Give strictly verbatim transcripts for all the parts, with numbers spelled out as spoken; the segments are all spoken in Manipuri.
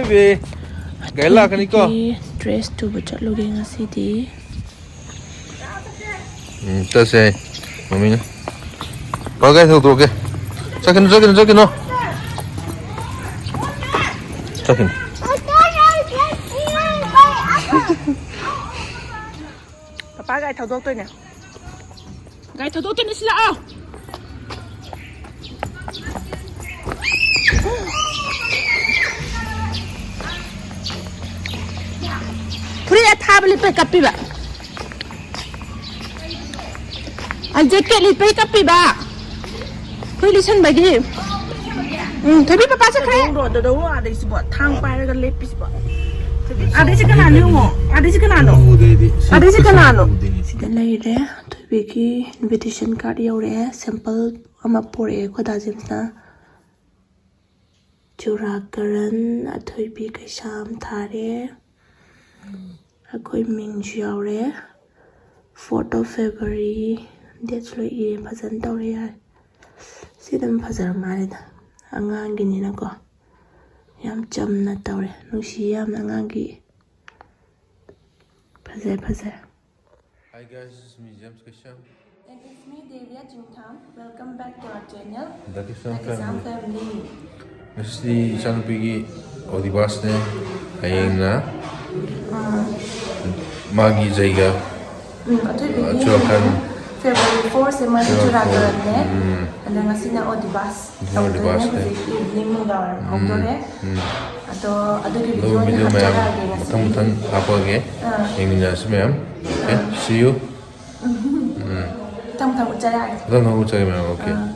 ꯒꯥꯔꯤ ꯂꯥꯛꯀꯅꯤꯀꯣ? ꯑꯩꯈꯣꯏꯒꯤ ꯗ꯭ꯔꯦꯁ ꯇꯨꯕ ꯆꯠꯂꯨꯒꯦ ꯉꯁꯤꯗꯤ꯫ ꯎꯝ, ꯆꯠꯁꯦ ꯍꯥꯏ ꯃꯃꯤꯅ꯫ ꯄꯥ, ꯒꯥꯔꯤ ꯊꯧꯗꯣꯛꯀꯦ꯫ ꯆꯠꯈꯤꯅꯨ, ꯆꯠꯈꯤꯅꯨ, ꯆꯠꯈꯤꯅꯨ꯫ ꯆꯠꯈꯤꯅꯨ꯫ ꯄꯄꯥ ꯒꯥꯔꯤ ꯊꯧꯗꯣꯛꯇꯣꯏꯅꯦ꯫ ꯒꯥꯔꯤ ꯊꯧꯗꯣꯛꯇꯣꯏꯅꯦ, ꯁꯤ ꯂꯥꯛꯑꯣ꯫ ꯐꯨꯔꯤꯠ ꯑꯊꯥꯕ ꯂꯤꯠꯄꯩ ꯀꯞꯄꯤꯕ꯫ ꯑ, ꯖꯦꯀꯦꯠ ꯂꯤꯠꯄꯩ ꯀꯞꯄꯤꯕ꯫ ꯐꯨꯔꯤꯠ ꯂꯤꯠꯁꯟꯕꯒꯤ꯫ ꯎꯝ, ꯊꯣꯏꯕꯤ ꯄꯄꯥ ꯆꯠꯈ꯭ꯔꯦ꯫ ꯗꯣꯗꯧ, ꯗꯣꯗꯧ, ꯑꯥꯗꯩꯁꯤꯕꯣ, ꯊꯥꯡ ꯄꯥꯏꯔꯒ ꯂꯦꯞꯄꯤꯁꯤꯕꯣ꯫ ꯑꯥꯗꯩꯁꯤ ꯀꯅꯥꯅꯣ ꯌꯦꯡꯉꯣ? ꯑꯥꯗꯩꯁꯤ ꯀꯅꯥꯅꯣ? ꯎꯗꯦ ꯑꯩꯗꯤ꯫ ꯁꯤ ꯑꯥꯗꯩꯁꯤ ꯀꯁꯥ ꯀꯅꯥꯅꯣ? ꯎꯗꯦ꯫ ꯁꯤꯗ ꯂꯩꯔꯦ꯫ ꯊꯣꯏꯕꯤꯒꯤ invitation card ꯌꯧꯔꯛꯑꯦ꯫ Sample ꯑꯃ ꯄꯣꯔꯛꯑꯦ ꯑꯩꯈꯣꯏ ꯗꯥ ꯖꯦꯝꯁꯅ꯫ ꯆꯨꯔꯥꯀꯔꯟ, ꯑꯊꯣꯏꯕꯤ ꯀꯩꯁꯥꯝ ꯊꯥꯔꯦ꯫ ꯑꯩꯈꯣꯏ ꯃꯤꯡꯁꯨ ꯌꯥꯎꯔꯦ꯫ Fourth of February, date ꯁꯨ ꯂꯣꯏ ꯏꯔꯦ꯫ ꯐꯖꯅ ꯇꯧꯔꯦ, ꯌꯥꯔꯦ꯫ ꯁꯤ ꯑꯗꯨꯝ ꯐꯖꯔ ꯃꯥꯜꯂꯦꯗ꯫ ꯑꯉꯥꯡꯒꯤꯅꯤꯅꯀꯣ꯫ ꯌꯥꯝ ꯆꯝꯅ ꯇꯧꯔꯦ꯫ ꯅꯨꯡꯁꯤ ꯌꯥꯝꯅ ꯑꯉꯥꯡꯒꯤ꯫ ꯐꯖꯔꯦ, ꯐꯖꯔꯦ꯫ Hi guys, this is me, James Kasham. And it's me, Devia Chingtham. Welcome back to our channel, The Kasham The Kasham Family. Family. ꯉꯁꯤꯗꯤ ꯏꯆꯥꯅꯨꯄꯤꯒꯤ ꯑꯣꯗꯤꯕꯥꯁꯅꯦ, ꯍꯌꯦꯡꯅ ꯃꯥꯒꯤ ꯖꯩꯒ ꯎꯝ, ꯑꯊꯣꯏꯕꯤꯒꯤ ꯆꯨꯔꯥꯀꯔꯟ꯫ February four ꯁꯦ ꯃꯥꯒꯤ ꯆꯨꯔꯥꯀꯔꯟ꯫ ꯆꯨꯔꯥꯀꯔꯟꯅꯦ꯫ ꯎꯝ꯫ ꯑꯗ ꯉꯁꯤꯅ ꯑꯣꯗꯤꯕꯥꯁ ꯉꯁꯤꯅ ꯇꯧꯗꯣꯏꯅꯦ꯫ ꯑꯣꯗꯤꯕꯥꯁꯅꯦ꯫ ꯍꯧꯖꯤꯛ evening ꯅꯨꯡꯗꯥꯡꯋꯥꯏꯔꯝ ꯎꯝ, ꯍꯧꯗꯣꯔꯦ꯫ ꯎꯝ꯫ ꯑꯗꯣ ꯑꯗꯨꯒꯤ ꯑꯗꯨ video ꯑꯣꯏꯅ video ꯃꯌꯥꯝ ꯍꯥꯞꯆꯔꯛꯑꯒꯦ ꯉꯁꯤꯗꯤ꯫ ꯃꯊꯪ ꯃꯊꯪ ꯍꯥꯞꯄꯛꯑꯒꯦ꯫ ꯑꯥ꯫ ꯌꯦꯡꯃꯤꯟꯅꯔꯁꯤ ꯃꯌꯥꯝ꯫ Okay? ꯑꯥ꯫ See you. ꯎꯝ꯫ ꯃꯊꯪ ꯃꯊꯪ ꯎꯠꯆꯔꯛꯑꯒꯦ꯫ ꯃꯊꯪ ꯃꯊꯪ ꯎꯠꯆꯔꯛꯑꯒꯦ ꯃꯌꯥꯝ꯫ Okay꯫ ꯑꯥ꯫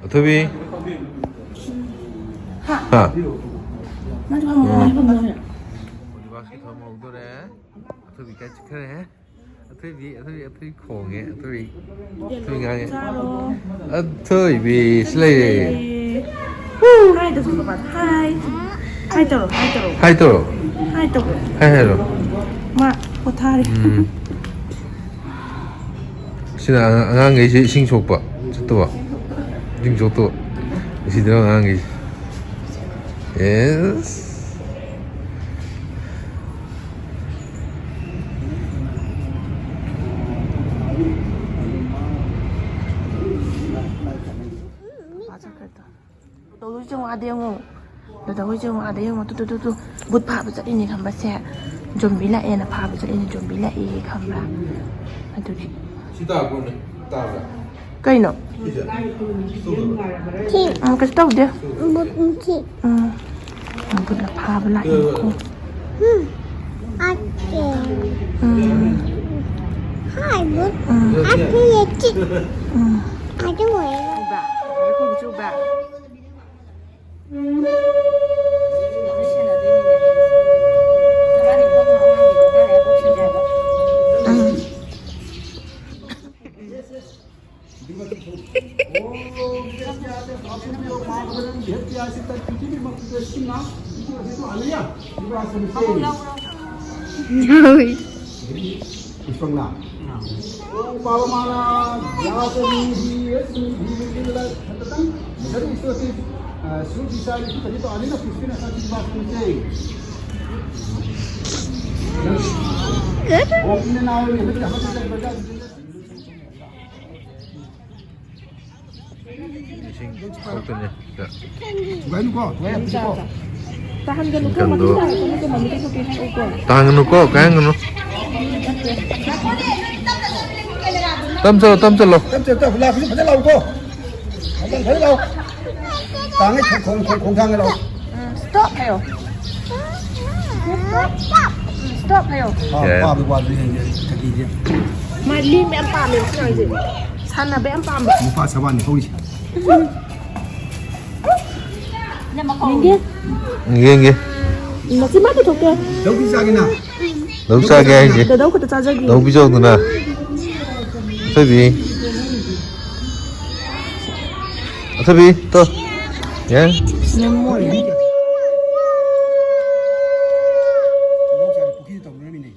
ꯑꯊꯣꯏꯕꯤ꯫ ꯍꯥ? ꯍꯥ? ꯅꯪꯁꯨ ꯐꯝꯃꯣ, ꯎꯝ꯫ ꯅꯪꯁꯨ ꯐꯝꯃꯣ꯫ ꯑꯣꯗꯤꯕꯥꯁꯀꯤ ꯊꯧꯔꯝ ꯍꯧꯗꯣꯔꯦ꯫ ꯑꯊꯣꯏꯕꯤ ꯀꯥꯏ ꯆꯠꯈ꯭ꯔꯦ? ꯑꯊꯣꯏꯕꯤ, ꯑꯊꯣꯏꯕꯤ, ꯑꯊꯣꯏꯕꯤ ꯈꯣꯡꯉꯦ꯫ ꯑꯊꯣꯏꯕꯤ, ꯑꯊꯣꯏꯕꯤ ꯉꯥꯡꯉꯦ꯫ ꯆꯥꯔꯣ꯫ ꯑꯊꯣꯏꯕꯤ ꯁꯤ ꯂꯩꯔꯦ꯫ ꯍꯥꯏ ꯇꯧꯁꯤ ꯄꯄꯥꯗ꯫ ꯍꯥꯏ꯫ ꯍꯥꯏ ꯇꯧꯔꯣ, ꯍꯥꯏ ꯇꯧꯔꯣ꯫ ꯍꯥꯏ ꯇꯧꯔꯣ꯫ ꯍꯥꯏ ꯇꯧꯔꯣ꯫ ꯍꯥꯏ ꯍꯥꯏꯔꯣ꯫ ꯃꯥ ꯄꯣꯊꯥꯔꯤ꯫ ꯎꯝ꯫ ꯁꯤꯅ ꯑꯉꯥꯡꯈꯩꯁꯦ ꯏꯁꯤꯡ ꯁꯣꯛꯄ ꯆꯠꯇꯕ, ꯏꯁꯤꯡ ꯁꯣꯛꯇꯕ꯫ ꯁꯤꯗꯅ ꯑꯉꯥꯡꯈꯩꯁꯦ꯫ ꯑꯦꯁ꯫ ꯇꯧꯗꯣꯏꯁꯦ ꯌꯦꯡꯉꯣ, ꯑꯥꯗ ꯌꯦꯡꯉꯣ꯫ ꯗꯥꯗꯥ ꯍꯣꯏꯁꯦ ꯌꯦꯡꯉꯣ, ꯑꯥꯗ ꯌꯦꯡꯉꯣ꯫ ꯇꯨ, ꯇꯨ, ꯇꯨ, ꯇꯨ꯫ ꯕꯨꯠ ꯐꯥꯕ ꯆꯠꯂꯤꯅꯦ ꯈꯪꯕ꯭ꯔꯥ ꯁꯦ? ꯖꯣꯝꯕꯤ ꯂꯥꯛꯑꯦꯅ ꯐꯥꯕ ꯆꯠꯂꯤꯅꯦ, ꯖꯣꯝꯕꯤ ꯂꯥꯛꯑꯦ ꯈꯪꯕ꯭ꯔꯥ? ꯑꯗꯨꯒꯤ꯫ ꯁꯤ ꯇꯥꯕ꯭ꯔꯣꯅꯦ? ꯇꯥꯕ꯭ꯔꯥ? ꯀꯩꯅꯣ? ꯁꯤꯁꯦ? ꯁꯤ ꯇꯧꯗꯕ꯭ꯔꯥ? ꯁꯤ꯫ ꯎꯝ, ꯀꯩꯁꯨ ꯇꯧꯗꯦ꯫ ꯁꯤ ꯇꯧꯗꯕ꯭ꯔꯥ? ꯕꯨꯠ, ꯎꯝ, ꯁꯤ꯫ ꯎꯝ꯫ ꯕꯨꯠꯅ ꯐꯥꯕ ꯂꯥꯛꯑꯦ꯫ ꯁꯤ ꯇꯧꯗꯕ꯭ꯔꯥ? ꯎꯝ꯫ ꯎꯝ꯫ Hi, ꯕꯨꯠ꯫ ꯎꯝ꯫ ꯎꯝ꯫ ꯆꯨꯕ꯭ꯔꯥ? ꯂꯥꯏꯔꯤꯛ ꯈꯨꯕꯤ ꯆꯨꯕ꯭ꯔꯥ? ꯄꯥꯕ ꯃꯥꯅ ꯌꯥꯗꯕꯤ ꯍꯤ ꯑꯁꯤ ꯍꯤ ꯂꯤꯂ ꯈꯛꯇꯪ ꯃꯗꯨ ꯏꯁꯣꯔꯁꯤ ꯁꯨ ꯗꯤꯁꯥꯏ ꯁꯨ ꯇꯅꯤ ꯇꯣ ꯑꯅꯤꯅ ꯄꯨꯁꯄꯤꯅ ꯁꯥ ꯆꯤꯕꯥꯁ ꯃꯆꯩ꯫ ꯑꯣ ꯏꯟꯅ ꯅꯥꯎ ꯅꯤ ꯍꯧꯖꯤꯛ ꯍꯧꯖꯤꯛ ꯕꯖꯥꯔ ꯏꯁꯤꯡ ꯊꯣꯛꯇꯣꯏꯅꯦ ꯁꯤꯗ꯫ ꯊꯨꯒꯥꯏꯅꯨꯀꯣ, ꯊꯨꯒꯥꯏꯅꯨꯀꯣ꯫ ꯇꯥꯍꯟꯒꯅꯨꯀꯣ, ꯁꯤꯡꯒꯜꯗꯣ꯫ ꯃꯃꯤꯡ ꯊꯥꯔꯛꯀꯅꯨꯀꯣ, ꯃꯃꯤꯡ ꯊꯥꯔꯛꯀꯅꯨ꯫ ꯇꯥꯍꯟꯒꯅꯨꯀꯣ, ꯀꯥꯏꯍꯟꯒꯅꯨ꯫ ꯇꯞ ꯆꯠꯂꯣ, ꯇꯞ ꯆꯠꯂꯣ꯫ ꯇꯞ ꯆꯠꯂꯣ, ꯇꯞ ꯆꯠꯂꯣ꯫ ꯂꯥꯛꯄꯁꯤ ꯐꯖꯅ ꯂꯥꯛꯎꯀꯣ꯫ ꯐꯖꯅ, ꯐꯖꯅ ꯂꯥꯛꯎ꯫ ꯀꯥꯡꯉꯩ ꯈꯣꯡ, ꯈꯣꯡ, ꯈꯣꯡ, ꯈꯣꯡ ꯊꯥꯡꯒ ꯂꯥꯛꯎ꯫ ꯎꯝ, stop ꯍꯥꯏꯌꯣ꯫ Stop꯫ ꯎꯝ, stop ꯍꯥꯏꯌꯣ꯫ ꯄꯥ-, ꯌꯥꯏ꯫ ꯄꯥꯕ ꯋꯥꯗꯨ ꯌꯦꯡꯒꯦ, ꯀꯔꯤꯒꯦ꯫ ꯃꯥ ꯂꯦꯡꯕ ꯌꯥꯝ ꯄꯥꯝꯃꯦ ꯁꯤ ꯑꯉꯥꯡꯁꯦ꯫ ꯁꯥꯟꯅꯕ ꯌꯥꯝ ꯄꯥꯝꯕ꯫ ꯅꯨꯄꯥ ꯁꯕꯥꯟꯅꯤ ꯍꯧꯔꯤꯁꯦ꯫ ꯌꯦꯡꯒꯦ꯫ ꯌꯦꯡꯒꯦ꯫ ꯃꯆꯤꯟ ꯃꯥ ꯄꯨꯊꯣꯛꯀꯦ꯫ ꯂꯧꯕꯤ ꯆꯥꯒꯦꯅ꯫ ꯂꯧ ꯆꯥꯒꯦ ꯍꯥꯏꯁꯦ꯫ ꯗꯗꯧ ꯈꯛꯇ ꯆꯥꯖꯒꯦ꯫ ꯂꯧ ꯄꯤꯖꯧꯗꯅ꯫ ꯑꯊꯣꯏꯕꯤ꯫ ꯑꯊꯣꯏꯕꯤ, ꯇꯣ꯫ ꯌꯥ꯫ ꯂꯧ ꯆꯥꯒꯦ, ꯄꯨꯈ꯭ꯔꯤꯗ ꯇꯧꯅꯔꯝꯃꯤꯅꯦ꯫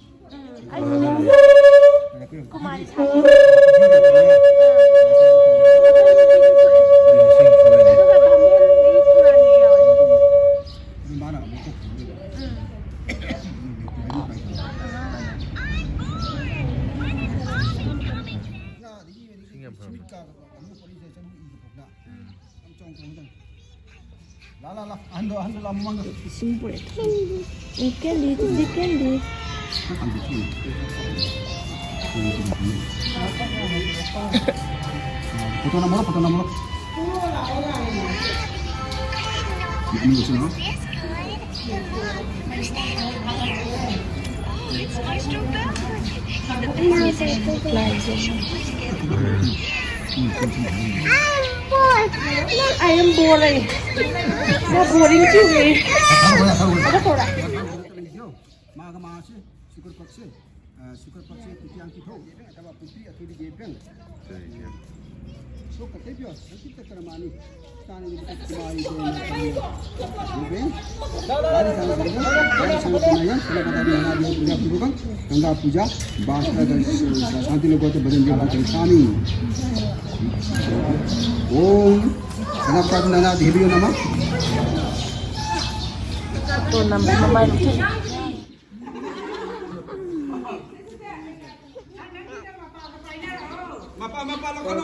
ꯏꯁꯤꯡ ꯄꯨꯔꯛꯑꯦ꯫ ꯎꯝ, ꯀꯦꯟꯗꯤ, ꯆꯤꯆꯦ ꯀꯦꯟꯗꯤ꯫ ꯐꯣꯇꯣ ꯅꯝꯃꯣ, ꯐꯣꯇꯣ ꯅꯝꯃꯣ꯫ I am boring. No boring to me. ꯃꯥꯒ ꯃꯥꯁꯦ ꯁꯨꯀ꯭ꯔ ꯄꯛꯁꯦ, ꯑ, ꯁꯨꯀ꯭ꯔ ꯄꯛꯁꯦ ꯇꯤꯇꯤꯌꯥꯡ ꯀꯤꯊꯧ, ꯑꯊꯕ ꯄꯨꯟꯁꯤ ꯑꯊꯣꯏꯕꯤ ꯗꯦꯕꯤꯒꯪ꯫ ꯁꯣ ꯀꯇꯦꯕꯤꯌꯣ, ꯁꯪꯀꯤꯠꯇ ꯀꯔꯃꯥꯅꯤ, ꯁ꯭ꯇꯥꯅꯤ ꯅꯨꯃꯤꯠꯇ ꯀꯨꯃꯥꯔꯤ ꯗꯦꯕꯤꯒꯪ꯫ ꯗꯦꯕꯤꯒꯪ꯫ ꯁꯥꯅ ꯁꯥꯅ ꯁꯥꯅ ꯁꯥꯅ ꯁꯥꯅ ꯁꯥꯅ ꯁꯥꯅ ꯁꯥꯅ ꯒꯪꯒꯥ ꯄꯨꯖꯥ, ꯕꯥꯁ ꯁꯥꯟꯇꯤ ꯂꯣꯀꯣꯇ ꯚꯖꯟ ꯗꯦꯕ ꯀꯔꯁꯥꯃꯤ꯫ ॐ गणपति नमः देवी नमः। ꯃꯄꯥ, ꯃꯄꯥ ꯂꯧꯒꯅꯨ꯫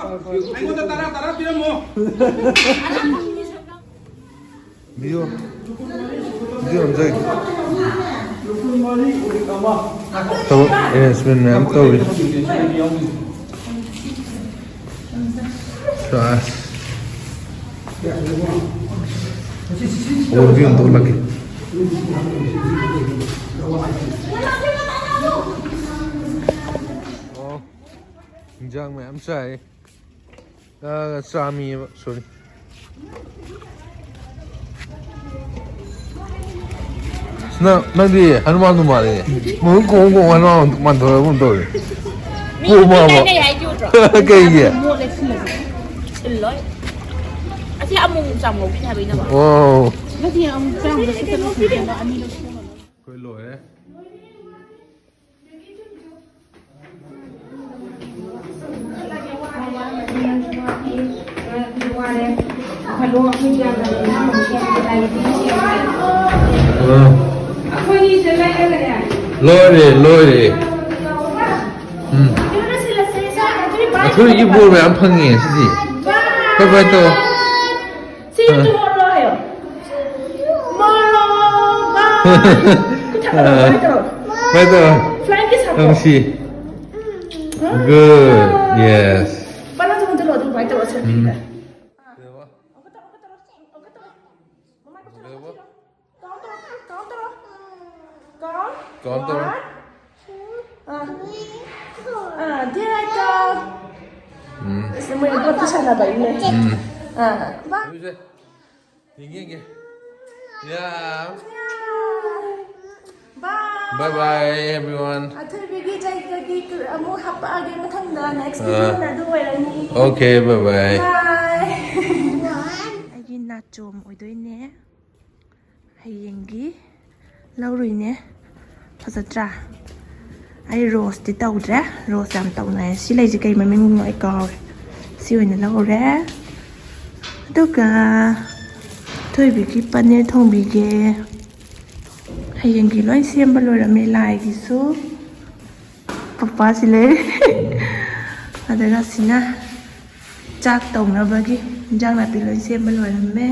ꯑꯩꯉꯣꯟꯗ ꯇꯔꯥ, ꯇꯔꯥ ꯄꯤꯔꯝꯃꯣ꯫ ꯕꯤꯌꯣ꯫ ꯕꯤꯌꯣ, ꯑꯝꯖꯩ꯫ ꯊꯕꯛ arrangement ꯃꯌꯥꯝ ꯇꯧꯔꯤ꯫ ꯁꯥꯁ꯫ ꯑꯣ, ꯕꯤꯌꯣ ꯑꯝꯇ ꯎꯠꯂꯛꯀꯦ꯫ ꯑꯣ, ꯏꯟꯖꯥꯡ ꯃꯌꯥꯝ ꯆꯥꯏ꯫ ꯑ, ꯆꯥꯃꯤꯌꯦꯕ, sorry꯫ ꯅꯪ, ꯅꯪꯗꯤ ꯍꯅꯨꯃꯥꯟꯗꯨ ꯃꯥꯜꯂꯦ꯫ ꯃꯍꯨꯠ ꯈꯣꯡ ꯈꯣꯡ ꯍꯅꯨꯃꯥꯟ ꯃꯥꯟꯊꯣꯔꯛꯑꯕ ꯀꯩꯅꯣꯝ ꯇꯧꯔꯦ꯫ ꯃꯤ ꯄꯣꯛꯑꯕ꯫ ꯃꯤ ꯍꯥꯏꯅꯩ ꯍꯥꯏꯗꯤ ꯎꯗ꯭ꯔꯣ? ꯀꯩꯒꯤ? ꯃꯣꯠꯂꯦ ꯁꯤꯜꯂꯁꯨ꯫ ꯁꯤꯜꯂꯣꯏ꯫ ꯑꯁꯤ ꯑꯃꯨꯛ ꯆꯥꯝ ꯉꯧꯕꯤꯅꯦ ꯍꯥꯏꯕ ꯑꯩꯅ꯫ ꯋꯥꯎ꯫ ꯅꯠꯇꯦ, ꯑꯃꯨꯛ ꯆꯥꯝꯕꯗ ꯁꯤꯠꯇ ꯅꯠꯇꯦ, ꯀꯩꯅꯣ ꯑꯩꯈꯣꯏ ꯂꯣꯏꯔꯦ꯫ ꯑ꯫ ꯂꯣꯏꯔꯦ, ꯂꯣꯏꯔꯦ꯫ ꯎꯝ꯫ ꯑꯩꯈꯣꯏ ꯏꯕꯣ ꯃꯌꯥꯝ ꯐꯪꯉꯦ ꯉꯁꯤꯗꯤ꯫ ꯕꯥꯏ ꯕꯥꯏ ꯇꯧ꯫ ꯑ꯫ ꯀꯃꯥꯏꯅ ꯇꯧꯔꯣ? Flying kiss ꯍꯥꯞꯄꯣ꯫ ꯅꯨꯡꯁꯤ꯫ Good. Yes. ꯄꯥ, ꯅꯪꯁꯨ ꯍꯟꯖꯜꯂꯣ, ꯑꯗꯨ ꯑꯗꯨꯃꯥꯏꯅ ꯇꯧꯔꯣ, selfie ꯗ꯫ ꯑꯃꯨꯛꯀ ꯇꯧꯔꯣ, ꯑꯃꯨꯛꯀ ꯇꯧꯔꯣ, ꯑꯃꯨꯛꯀ ꯇꯧꯔꯣ꯫ ꯃꯃꯥꯏ ꯀꯨꯞꯁꯜꯂꯣ, ꯀꯨꯞꯁꯜꯂꯣ꯫ Count ꯇꯧꯔꯣ, count ꯇꯧꯔꯣ꯫ Count. Count ꯇꯧꯔꯣ꯫ One. Ah. Ah, there I go. ꯎꯝ꯫ ꯑꯁ, ꯃꯣꯏ ꯄꯣꯠꯇꯨ ꯁꯥꯟꯅꯕꯩꯅꯦ꯫ ꯎꯝ꯫ ꯑꯥ꯫ ꯌꯦꯡꯒꯦ, ꯌꯦꯡꯒꯦ꯫ Yeah. Bye. Bye bye, everyone. ꯑꯊꯣꯏꯕꯤꯒꯤ ꯖꯩꯒꯒꯤ ꯑꯃꯨꯛ ꯍꯥꯄꯛꯑꯒꯦ ꯃꯊꯪꯗ, next ꯑꯥ꯫ Video ꯗ ꯑꯗꯨ ꯑꯣꯏꯔꯅꯤ꯫ Okay, bye bye. Bye. ꯑꯩꯒꯤ ꯅꯥꯆꯣꯝ ꯑꯣꯏꯗꯣꯏꯅꯦ꯫ ꯍꯌꯦꯡꯒꯤ ꯂꯧꯔꯨꯏꯅꯦ꯫ ꯐꯖꯗ꯭ꯔꯥ? ꯑꯩ rose ꯇꯤ ꯇꯧꯗ꯭ꯔꯦ꯫ Rose ꯌꯥꯝ ꯇꯧꯅꯩ꯫ ꯁꯤ ꯂꯩꯁꯦ ꯀꯩ ꯃꯃꯤꯡꯅꯣ ꯑꯩ ꯀꯥꯎꯔꯦ꯫ ꯁꯤ ꯑꯣꯏꯅ ꯂꯧꯔꯦ꯫ ꯑꯗꯨꯒ ꯊꯣꯏꯕꯤꯒꯤ ꯄꯅꯤꯔ ꯊꯣꯡꯕꯤꯒꯦ꯫ ꯍꯌꯦꯡꯒꯤ ꯂꯣꯏ ꯁꯦꯝꯕ ꯂꯣꯏꯔꯝꯃꯦ, ꯂꯥꯏꯒꯤꯁꯨ꯫ ꯄꯄꯥꯁꯤ ꯂꯩꯔꯦ꯫ ꯑꯗꯨꯒ ꯁꯤꯅ ꯆꯥꯛ ꯇꯧꯅꯕꯒꯤ ꯏꯟꯖꯥꯡ ꯅꯥꯄꯤ ꯂꯣꯏ ꯁꯦꯝꯕ ꯂꯣꯏꯔꯝꯃꯦ꯫